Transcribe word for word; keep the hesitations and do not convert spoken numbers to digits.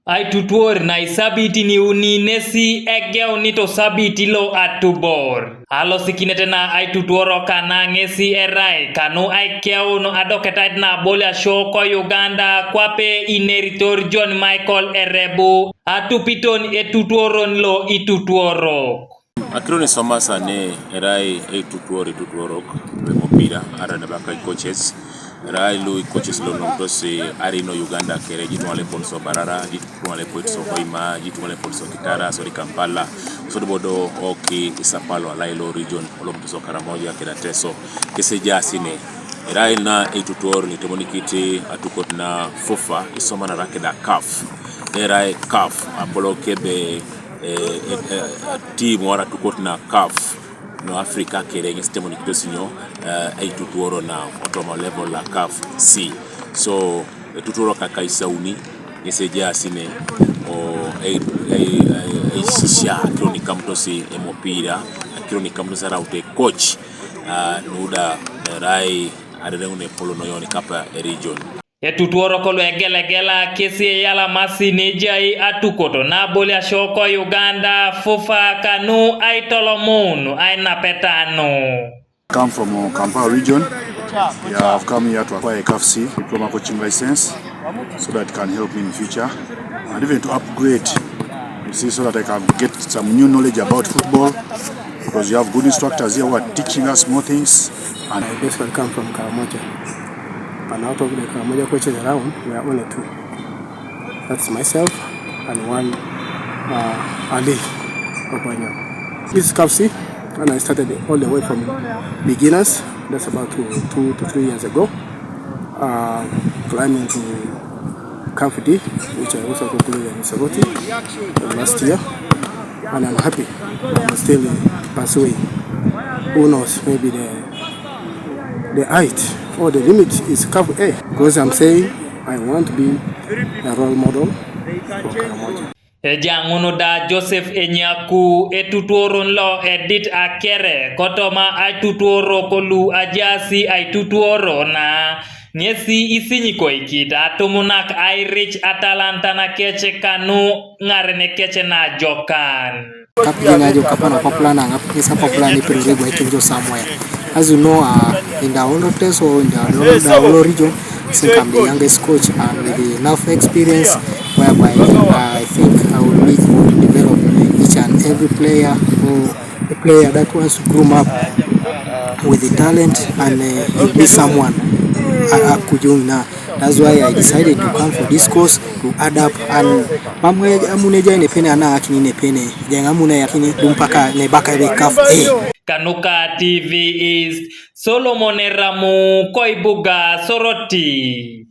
Aitutuor na isabitin iuni nesi egeuni to sabiti lo atubor. Alosikinet na aitutuoro kana ngesi erai kanu aikeun adoketait na aboliasio ko Uganda kwape ineritor John Michael Erebu atupiton etutuoron lo itutuorok. Akiro ni somasa ne erai eitutuor itutuorok lo emopira ara ne baka coaches. Erai lu coaches lo nontos ari no Uganda kere, jitung'ale Ponso Barara, jitung'ale Poitso Hoima, jitung'ale Ponso Kitara, sori Kampala, sori bodo oki isapalo alai lo region, olom tuso Karamoja keda Teso, kese jasine. Erai na eitutuor ni temonikiti atukot na FUFA, isoma na rakeda CAF. Erai CAF, apolo kebe eh, eh, eh, team wara tukot na CAF no Africa kere ngesi temoni kitosinyo eh, eitutuoro na otomo level la CAF C. So etutuoro kaka isauni ngesi eja asine o ei- ei- ei- eisisia akiro ni kamutosi emopira, akiro ni kamutosi araute coach ah, nuda erai arereng'une polo noyoni kapa e region. Etutuorok lu egelegela kesi eyalamasi nejai atukoto naboliasio ko Uganda FUFA kanu aitolomun ainapetanu. Come from uh, Kampala region. Yeah, I've come here to acquire a CAF C diploma coaching license so that it can help me in future and even to upgrade, you see, so that I can get some new knowledge about football because you have good instructors here who are teaching us more things. And I basically come from Karamoja. And out of the Karamoja coaches around, we are only two. That's myself and one uh, Ali Obanyo. This CAF C, and I started all the way from beginners. That's about two, two to three years ago. Uh, climbing to CAF D, which I also concluded in Soroti last year. And I'm happy. I'm still pursuing. Who knows, maybe the the height or the limit is CAF A. Because I'm saying I want to be a role model for Karamoja. Ejang'unu da Joseph Enyaku etutuoron lo edit akere kotoma aitutuoro kolu ajasi aitutuoro na ng'esi isinyikoikit atumunak airich atalanta nakech kanu ng'aren kech najokan. Kap gin ajo kapana popular na ngap kisa popular ni pirire gwa kinjo somewhere. As you know, uh, in the older days or in the older, older region, I think I'm the youngest coach and with enough experience whereby uh, I think I will need to develop each and every player or a player that wants to groom up with the talent and uh, he'll be someone uh, uh, kujung na. That's why I decided to come for this course to add up and pamwe amune jai ne pene ana akini ne pene jai amune akini dumpaka ne baka be CAF A. Kanuka T V East, Solomon Eramu, Koibuga, Soroti.